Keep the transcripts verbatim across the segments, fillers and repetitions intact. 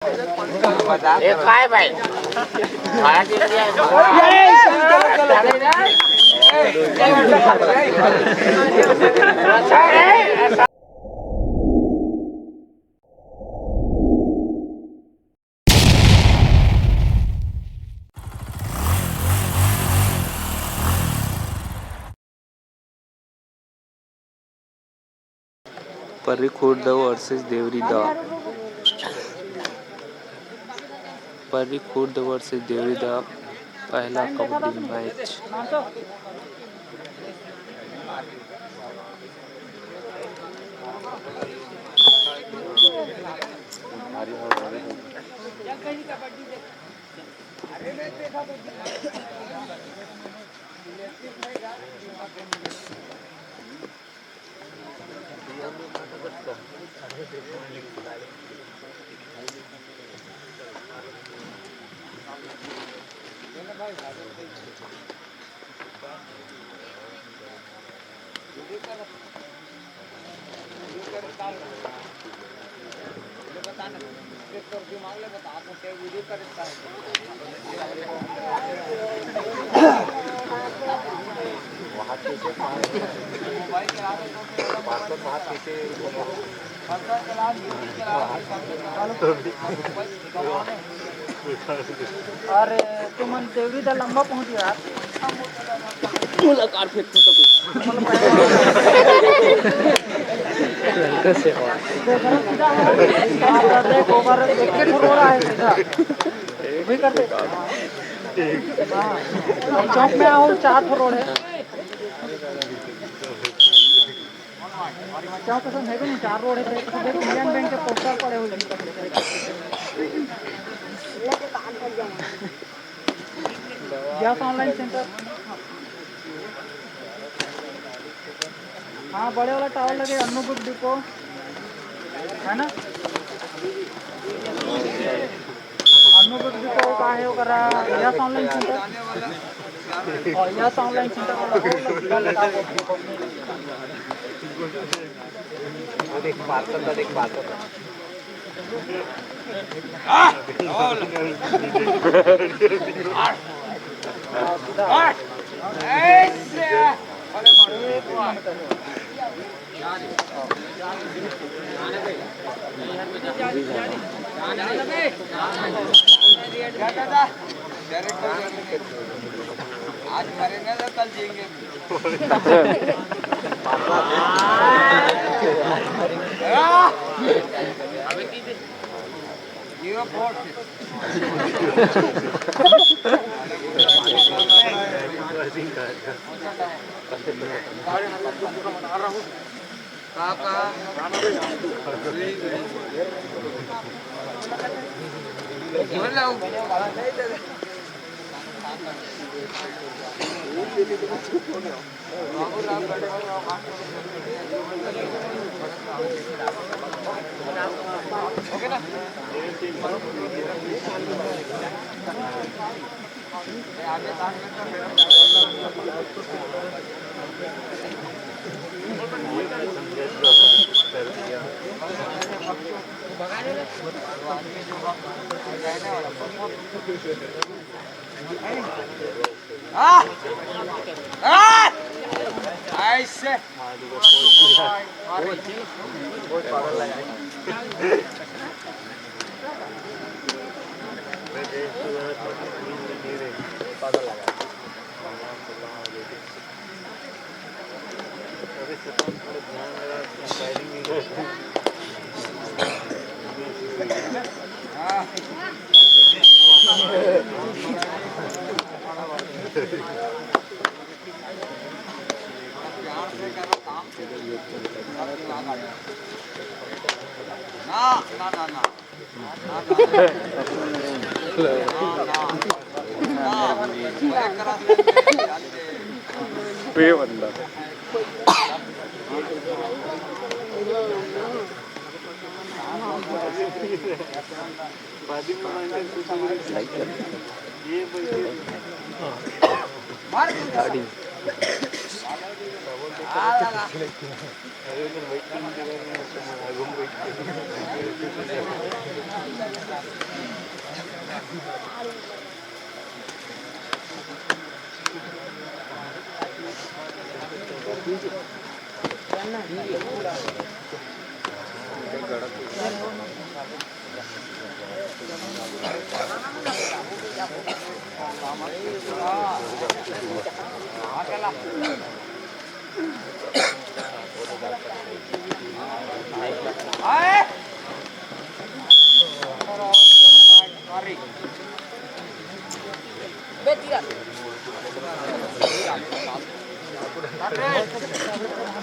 ये काय भाई? पर्री खुर्द वर्सेस देवरी दा। पर्री खुर्द वर्सेस देवरी दा, पहला कबड्डी मैच। अरे, तुमन देवरी दा लंबा पहुंच गया। मुलाकात फेंक तो तभी। देखो, देख, ओवर एक एक रोड आए सीधा। वही करते। हाँ। चौक में आओ, चार ठो रोड है। क्या पसंद है कि नहीं? चार रोड है, तो एक तो देख, इंडियन बैंक के पोस्टर पड़े हुए हैं। Yes online centre. हाँ, बड़े वाला टावर लगे, अन्नू बुक डिपो, है ना? अन्नू बुक डिपो का है, ओकरा यस ऑनलाइन सेंटर। और यस ऑनलाइन सेंटर वाला हो, तो वो देख, पार्सल का देख, पार्सल का। आज मरेंगे तो कल जिएंगे। जीरो फोर।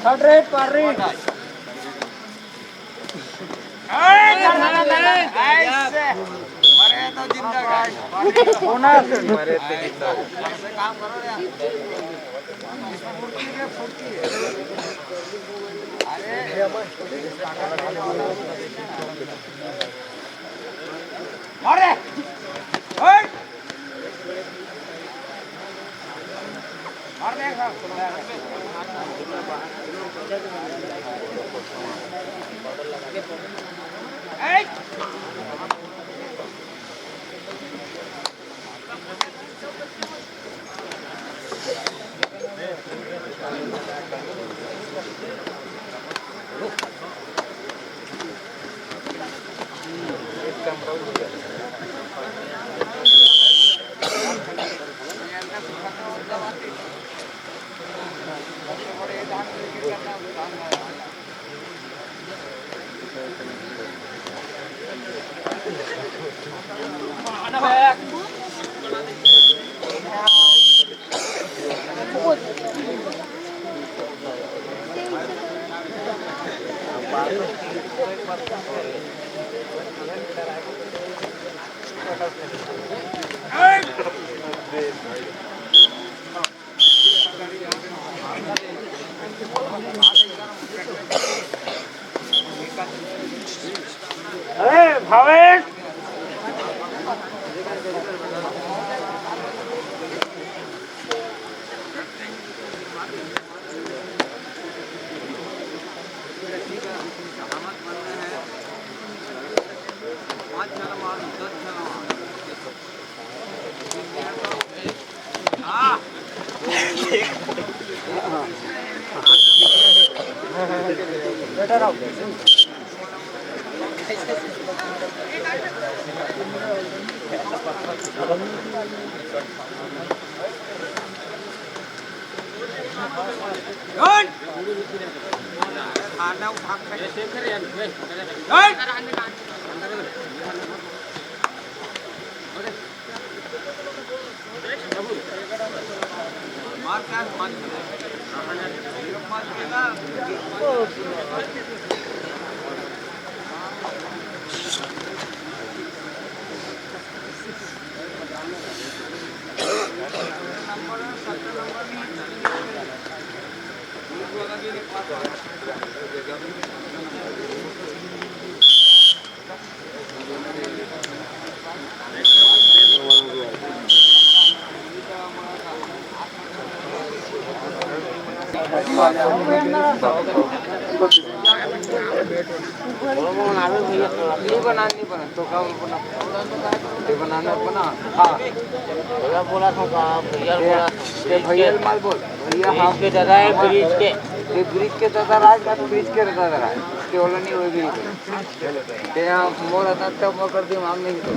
हट रे, पारी। ऐसे। मरे तो जिंदा गाय। होना। मरे तो जिंदा। ऐसे काम करो रे। अरे। मार दे। हट। मार दे एक साथ। ए! अरे भावेश, नहीं बना, नहीं बना, तो का बना? ये बनाना बना। हाँ। भैया बोला था का, भैया ये, बोला था। ये भैया मत बोल। भैया, हम के दादा है, ब्रिज के। ये ब्रिज के दादा राज, मैं ब्रिज के दादा राज। ते बोला नहीं, वो भी नहीं बोला। ते यहाँ मोर आता, तब मोर कर दिमाग नहीं तो।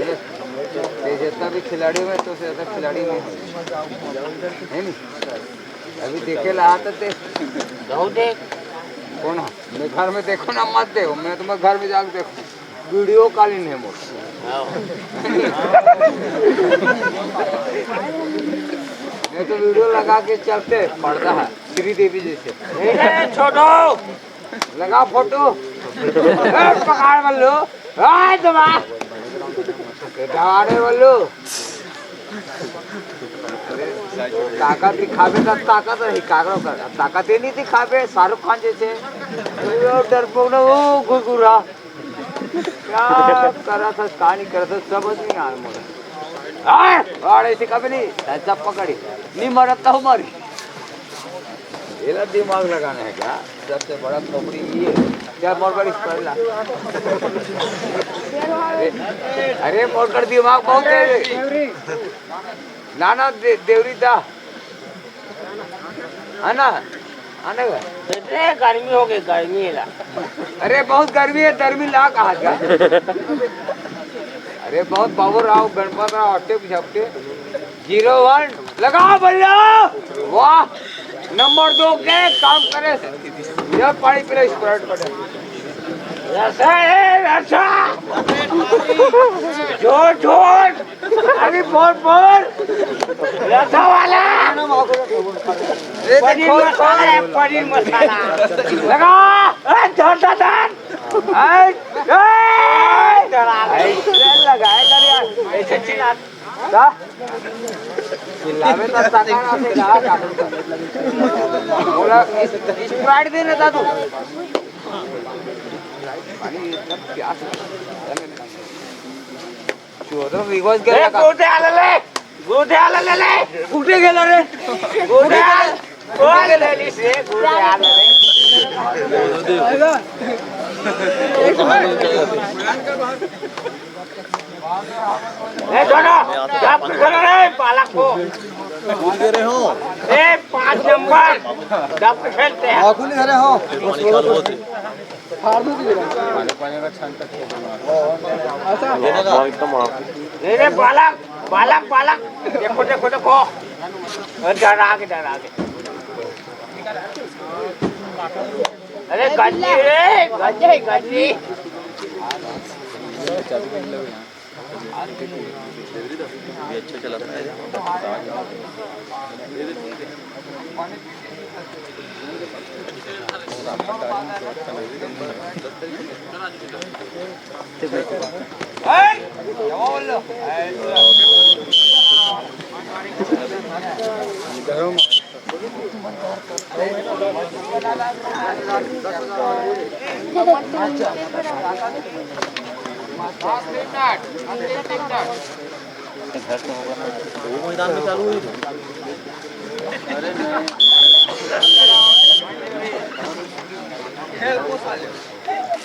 ये, ये जितना भी खिलाड़ी में, तो से ज्यादा खिलाड़ी में है। है नहीं? अभी देखे ला आता ते। जाओ देख। कौन है? मैं घर में देखो ना, मत देखो, मैं तुम्हारे घर में जाके देखो। वीडियो कॉलिंग है मोर। हाँ। मैं तो वीडियो लगा के चलते, पर्दा है, श्रीदेवी जैसे। ए, छोटो, लगा फोटो। ए, पकड़ बल्लू। ए, दबा। दबा दे बल्लू। ताकत दिखाबे त ताकत रही, काकरो कर। ताकत ही नहीं दिखाबे, शाहरुख खान जैसे। डरपोक ना, वो घुघुरा। क्या करत हस, का नहीं करत हस, समझ नहीं आय मोला। आय! और ऐसे कभी नहीं, ऐसा पकड़ी। नहीं मरत तो हमारी। एला दिमाग लगाना है क्या? सबसे बड़ा खोपड़ी ये है। क्या मोर कर इस पर ला? अरे, अरे, मोर कर दिमाग बहुत तेज है। ना, ना, दे-, देवरी दा। है ना? आने का? अरे, गर्मी हो गई, गर्मी है ला। अरे, बहुत गर्मी है, गर्मी ला कहा जा। अरे, बहुत बाबू राव, गणपत राव, अट्टे झपटे। ज़ीरो वन, लगाओ भैया। वाह, नंबर दो के काम करे। यह पानी पीला, Sprite पड़े। रसा है, रसा। जोर, जोर। अभी फोर, फोर। रसा वाला। पनीर मसाला है, पनीर मसाला। लगा। ए, धर, धर, धर। ए, ए। लगाए कर यार। ऐसे चिल्ला। का? चिल्लावे त सका ना से कहा काटू। बोला, इस, Sprite दे ना दादू। पानी इतना प्यास लगा। चोदो, रिवर्स ए, गेला का? कुठे आलेले? कुठे आलेले? कुठे गेला रे? कुठे आल-, कोण गेलीस रे? कुठे आलेले? ए, दोनों, क्या करो रे, बालक को? भूल गए हो? ए, पाँच नंबर, डब खेलते हैं। आगू नहीं धरे हो। पानी चालू होते। फाड़ दो जी। पानी, पानी का छान तक खेल रहा है। ऐसा? ये ना का? एकदम आप। ए रे, बालक, बालक, बालक, देखो, देखो, देखो। ए, डर आगे, डर आगे। अरे, गंजी रे, गंजी, गंजी।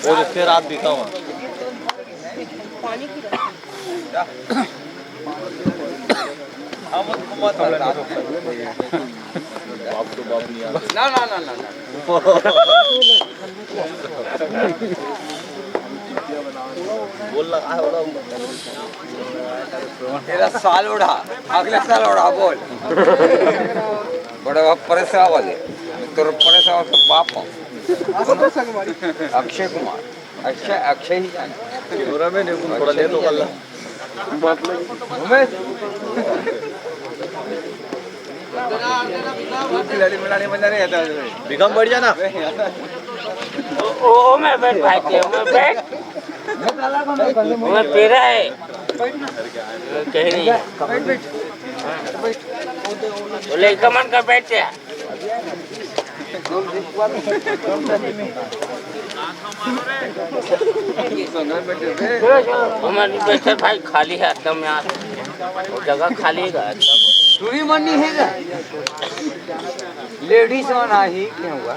वो जिसके रात बीता हुआ। बाप तो बाप नहीं आता। ना, ना, ना, ना, ना। बोल रहा है, बोला। तेरा साल उड़ा, अगले साल उड़ा, बोल। बड़ा बाप परेशान वाले, तो परेशान के बाप हूँ। अक्षय कुमार। अक्षय, अक्षय ही जाने। कैमरा में नहीं, तुम थोड़ा लेट हो गया। उमेश। खिलाड़ी मिलाड़ी बन जा रहे हैं। बिगम बैठ जाना। ओ, ओ, मैं बैठ भाई के, मैं बैठ। मैं तेरा है। कहीं नहीं है। वो लड़का मन का बैठ जा। हमारी बैठक भाई खाली है एकदम यार, वो जगह खाली है एकदम। टूरी मन नहीं है क्या? लेडीज मन आही क्यों हुआ?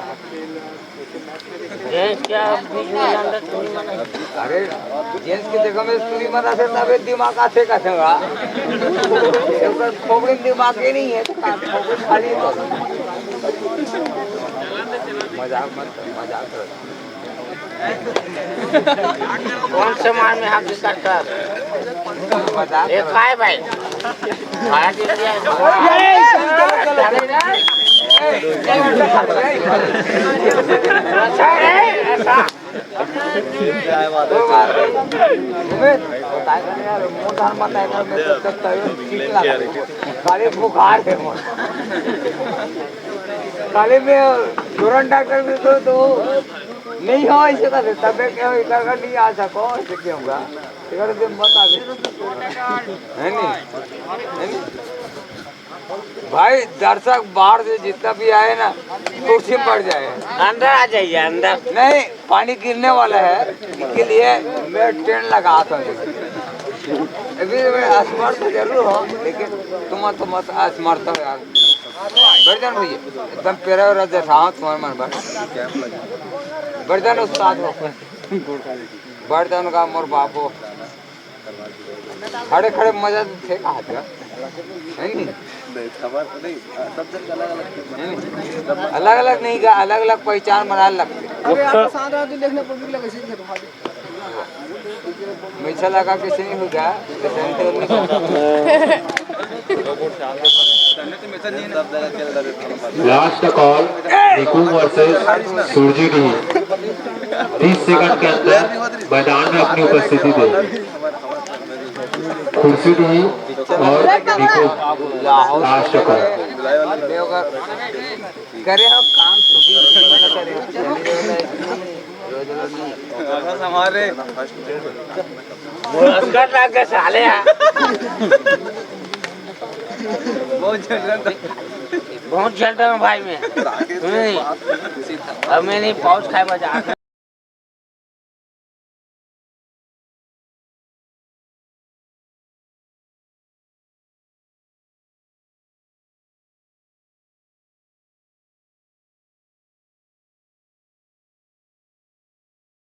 जेंट्स क्या बीच में अंदर टूरी मन है? अरे, जेंट्स की जगह में टूरी मन आथे, तबे दिमाग आथे कहते हुआ। ओकर खोपड़ी में दिमाग ही नहीं है, तो का खोपड़ी खाली है तो। मजाक मत कर, मजाक कर। कौन से मार में हाथ दिक्कत कर? मजाक ये कर। काय भाई? खाया पी लिया है? अच्छा है, ऐसा। खाली बुखार है मोर। खाली मैं तुरंत डॉक्टर भी तो, तो नहीं हो ऐसे का, तबे क्या हो, इधर का नहीं आ सको, ऐसे क्या होगा? इधर से मत आ। है नहीं? है नहीं? भाई, दर्शक बाहर से जितना भी आए ना, कुर्सी पर जाए। अंदर आ जाइए, अंदर। नहीं, पानी गिरने वाला है, इसके लिए मैं टेंट लगा था। अभी मैं असमर्थ जरूर हूँ, लेकिन तुम, तुम असमर्थ हो यार। बरदन भैया, एकदम पेरा वेरा देखाओ तुम्हारे मन बर। बरदन उस्ताद हो, बरदन का मोर बाप हो। खड़े खड़े मजा तो थे कहा था, है नहीं? नहीं, हमारे तो नहीं, सब जन का अलग अलग है नहीं? अलग अलग नहीं गा, अलग अलग पहचान बनाए लगते। अबे आपका साथ रहा तो देखना पब्लिक लगे सीधे तो खाली। मैसा लगा के सही हो गया, तो सही तो नहीं होगा। Last call, Nikum versus Surjidih. तीस सेकंड के अंदर मैदान में अपनी उपस्थिति दे। खुर्सीडीह और निकुम, लास्ट कॉल। करे हो काम, shooting करे हो। रोज रोज नहीं। हमारे असगर लग गए साले यार। बहुत झगड़ा था। बहुत झगड़ा हूँ भाई मैं। नहीं, अब मैं नहीं, पाउच खाए बजा।